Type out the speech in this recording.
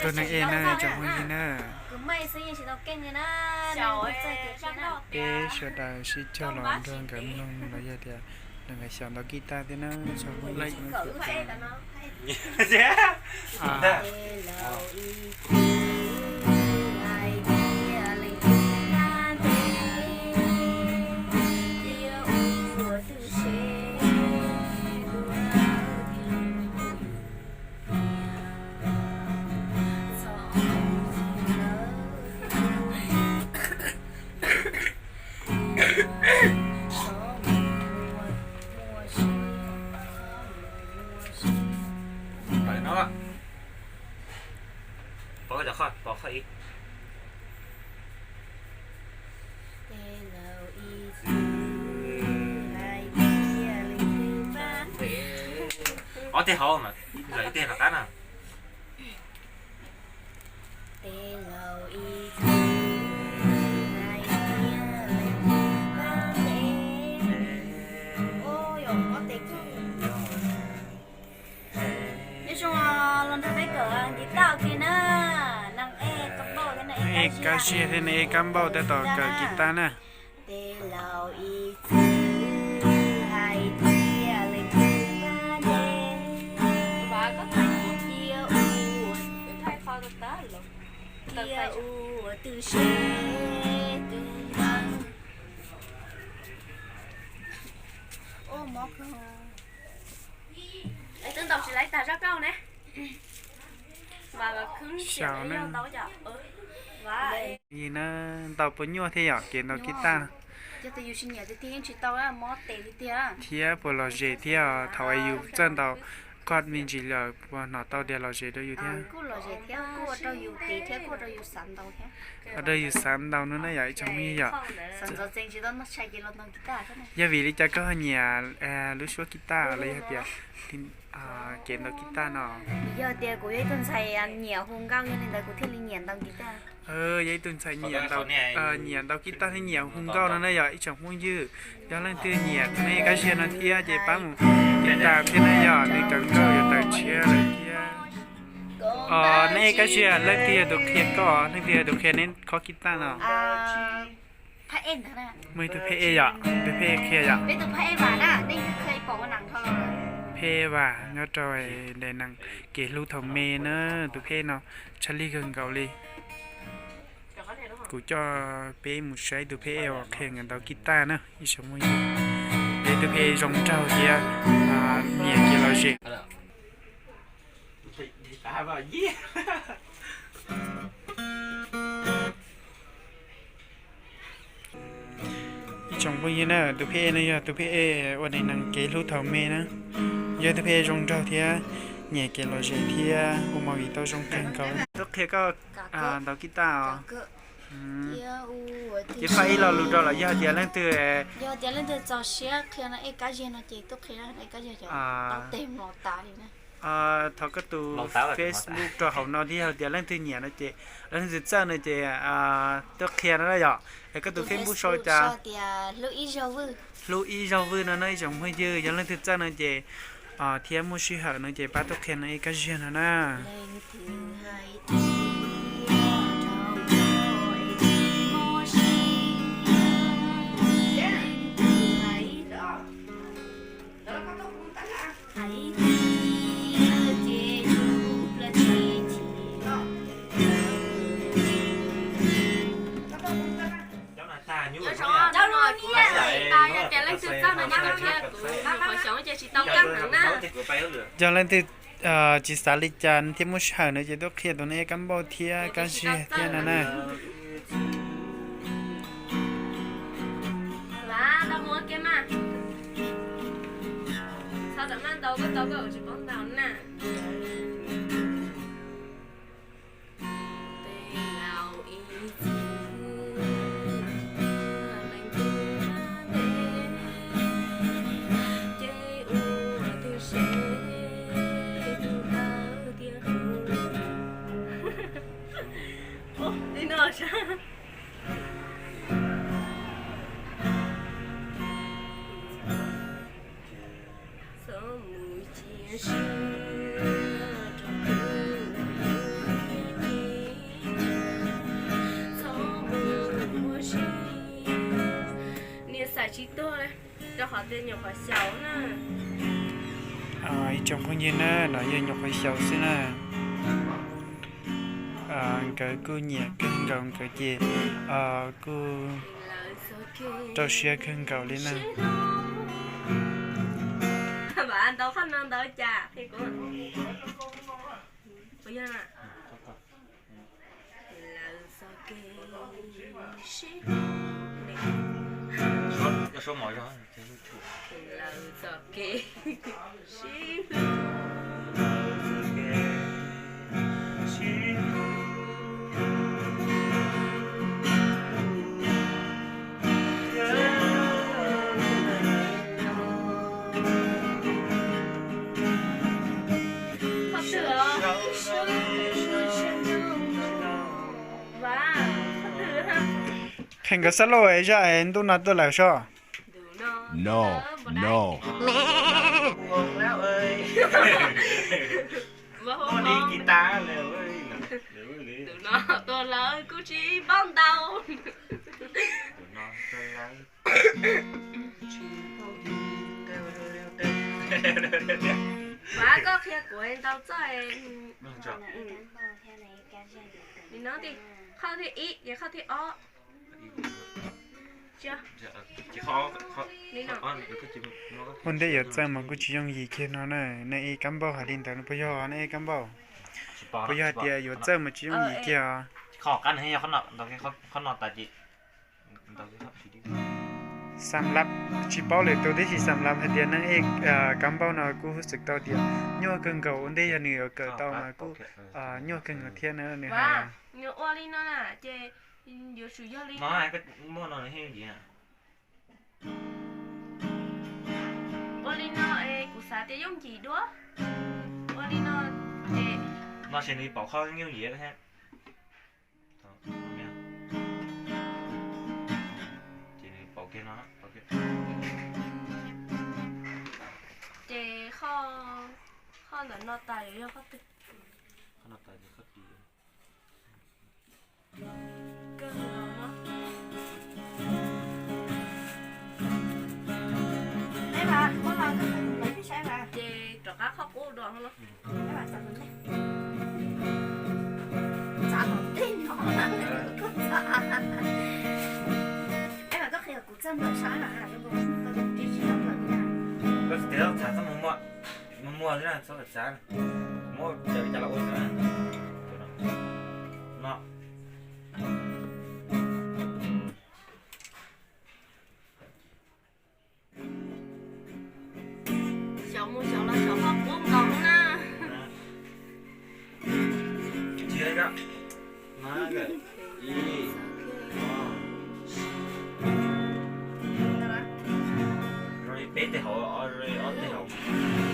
Tus neeg ej na, tsoom phooj ywg na, peb sawv daws sib cog los nrog nkawd mloog los yog tias nkawd xyaum ntau kis tas thiab na, tsoom phooj ywg. Ob teg hauv mas, lawm ib teg tom qab na. Nyob zoo, los nrog peb kawm kiv taj ua ke na. Neeg ej Kab Ziag thiab neeg ej Kab Npauj tab tom kawm kiv taj na. Tes laus ib txwm hais tias leej twg npaj ntev, cia ua, cia ua twb seb twb ntev. Twb ntaus tsis laiv tag zaj kauj ne. Xyaum na. Yog na, ntaus puas nyuaj thiab yom, kev ntaus kiv taj? Yog tias yus tsis nyiam tiag tiag yeej tsis tau, mob tes tiag tiag. Thiab puas lom zem thiab? Thaum es yus txawj ntaus koj me ntsis lawm puas hnov tau tias lom zem rau yus thiab? Kuj lom zem thiab, kuj ua rau yus tiv thiab kuj ua rau yus xav ntaus thiab. Ua rau yus xav ntaus no na yom, ib tsoom phooj ywg yom. Xav ntxov tsees tsis tau noj tshais ces los ntaus kiv taj. Yog vim li cas koj ho nyiam lub suab kiv taj los yog tias kev ntaus kiv taj no? Yog tias kuv yog ib tug ntxhais nyiam hu nkauj, yog li ntawd kuv thiaj li nyiam ntaus kiv taj. Yog ib tug ntxhais nyiam ntaus, nyiam ntaus kiv taj thiab nyiam hu nkauj no na yom, ib tsoom phooj ywg. Yog leej twg nyiam tus neeg ej Kab Ziag no thiab ces pab mus tiv tas thiab na yom, nws cov nkauj yuav tawm tshiab lawm thiab. Neeg ej Kab Ziag, leej twg yog tus qhia koj, leej twg yog tus qhia neb khob kiv taj no? Muaj ib tug phej ej yom, tus phej ej qhia yom. Phej Vam nyob rau daim neeg kev hlub thaum me na, tus phej no tshaj lij kawg nkaus li. Kuv coj peb mus saib tus phej ej uas qhia nkawd ntaus kiv taj na, ib tsoom phooj ywg. Peb tus phej ej zoo nraug thiab nyiam kev lom zem. Ib tsoom phooj ywg na, tus phej ej no yog tus phej ej ua daim neeg kev hlub thaum me na. Yog tus phej ej zoo nraug thiab nyiam kev lom zem thiab ua movie tau zoo kawg nkaus. Tuaj qhia koj ntaus kiv taj os. Ces faj ib lo lus rau lawv, yog tias leej twg, yog tias leej twg txaus siab qhia no ej Kab Ziag no ces tuaj qhia ej Kab Ziag, tau tes mos tas li na. Thov koj tus Facebook rau hauv no thiab, yog tias leej twg nyiam no ces, leej twg txawj no ces tuaj qhia no na yom. Es koj tus Facebook sau cas? Hlub ib zaug vwj no na ib tsoom phooj ywg, yog leej twg txawj no ces thiab muaj sij hawm no ces pab tuaj qhia no ej Kab Ziag no na. Yog leej twg tsis xav li cas thiab muaj sij hawm no ces tuaj qhia tus neeg ej Kab Npauj thiab Kab Ziag thiab no na. Tsis tuag li, rau qhov tias nyuam qhuav xyaum na. Ib tsoom phooj ywg na, no yog nyuam qhuav xyaum xwb na. Nkawd kuj nyiam kawg nkaus, nkawd ces kuj rau siab kawg nkaus li na. Ntau qhov no ntau cas qhia kuv. Puas yog na? Lawv txoj kev sib hlub. Lawv txoj kev sib hlub. Qhia nkawd xab lauj zaj ntuj no tuaj lawm soj. No, no. Tus no tuag lawm kuj tsis paub ntau. Mas koj qhia kuv ntau txoj. Nim no qhov thib ib ces qhov thib ob. Ua ntej yuav txawj mas kuj tsis yooj yim kiag no na. Nej ib kab npauj hais li ntawd puas yog, nej ib kab npauj? Puas yog hais tias yuav txawj mas tsis yooj yim kiag os? Xam lab, tsis paub lwm tus tib si, xam lab hais tias nej ib kab npauj no kuj xwm tau tias nyuaj kawg nkaus, ua ntej yog nws yuav kawm tau mas kuj nyuaj kawg nkaus thiab na nws hais. Ua li no na ces yuav tsum yog li no. Ua li no es kuv xav tias yooj yim dua. Ua li no es no ces nws pauv qhov yooj yim thiab. Ces nws pauv kiag no. Ces qhov ntawm no tas yuav yog qhov twg? Ces rov qab qhov qub dua no. Koj tsis tau txhav txoj mus muag, mus muag xwb na, txhob txhav. Muab cov li cas los ua xwb na. No. Xyov mus xyov los xyov qhov qub nkaus na. Peb tej hauv, ob tej hauv.